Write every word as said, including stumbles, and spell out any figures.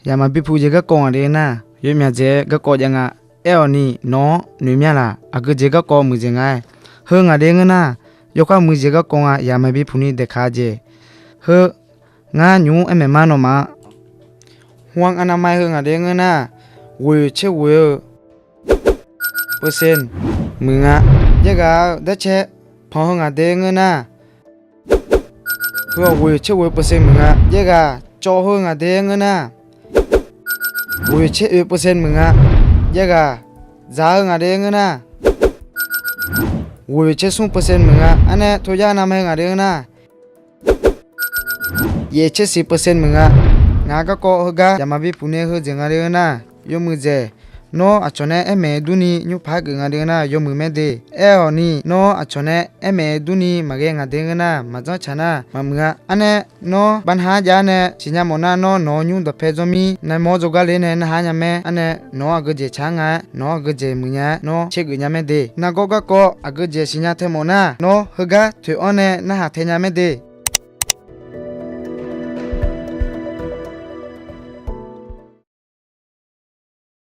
Yaqmaqbi puq jeq garkawv ngaq de ngeur nar, yawmyaq dzaeq-aer garkawv jav nga. Aer-awq ni, nawq-anr noeq mya laq? Aqgeujeq garkawv muiqdzaeq nga-aer. Heu ngaq de ngeur nar, yawkhav muiqdzaeq garkawv nga. Yaqmaqbi puq ni daeqkaq-a jeq. Heu, ngar nymq-mr aer maeq ma nawmaf-a. Huanq anav ma heu ngaq de ngeur nar, ghoeq tser ghoeq-eu percent muiq nga. Jaerghaq-eu darcaer panq heu ngaq de ngeur nar, heu-awq ghoeq tser ghoeq-eu percent muiq nga. Jaerghaq cawv heu ngaq de ngeur nar, ghoeq tser oeq percent muiq nga. Jaerghaq dzaq-eu ngaq de ngeur nar, ghoeq tser smr percent muiq nga. Arnae toyar navma heu ngaq de ngeur nar, yaef tser siq percent muiq nga. Ngaq garkawv heugar yaqmaqbi puq nae heudzaeq nga de ngeur nar, yawmuiq dzaeq. Nawr aqcawq nae aer maeq durni nymr paq-aer geuf nga de ngeur nar, yawmuiq mae de. Aer-awq ni, nawr aqcawq nae aer maeq durni maqghae ngaq de ngeur nar, maqdzanr tsaq nar maqmuiq-a. Arnae nawr bavnar-anr jav-aer nae siqnya mawf nar, nawr nawq-eu nymr dawqpae dzawr mir nae mawr jawrgar ler nae narhaq nya mae. Arnae nawq-anr aqgeujeq tsaq-aer nga-aer, nawq-anr aqgeujeq muiqnya-aer nawr caergeuf nya mae de. Nargawr garkawv aqgeujeq siqnya tae mawf nar, nawr heugar toeq-anr nae narhaq tae nya mae de.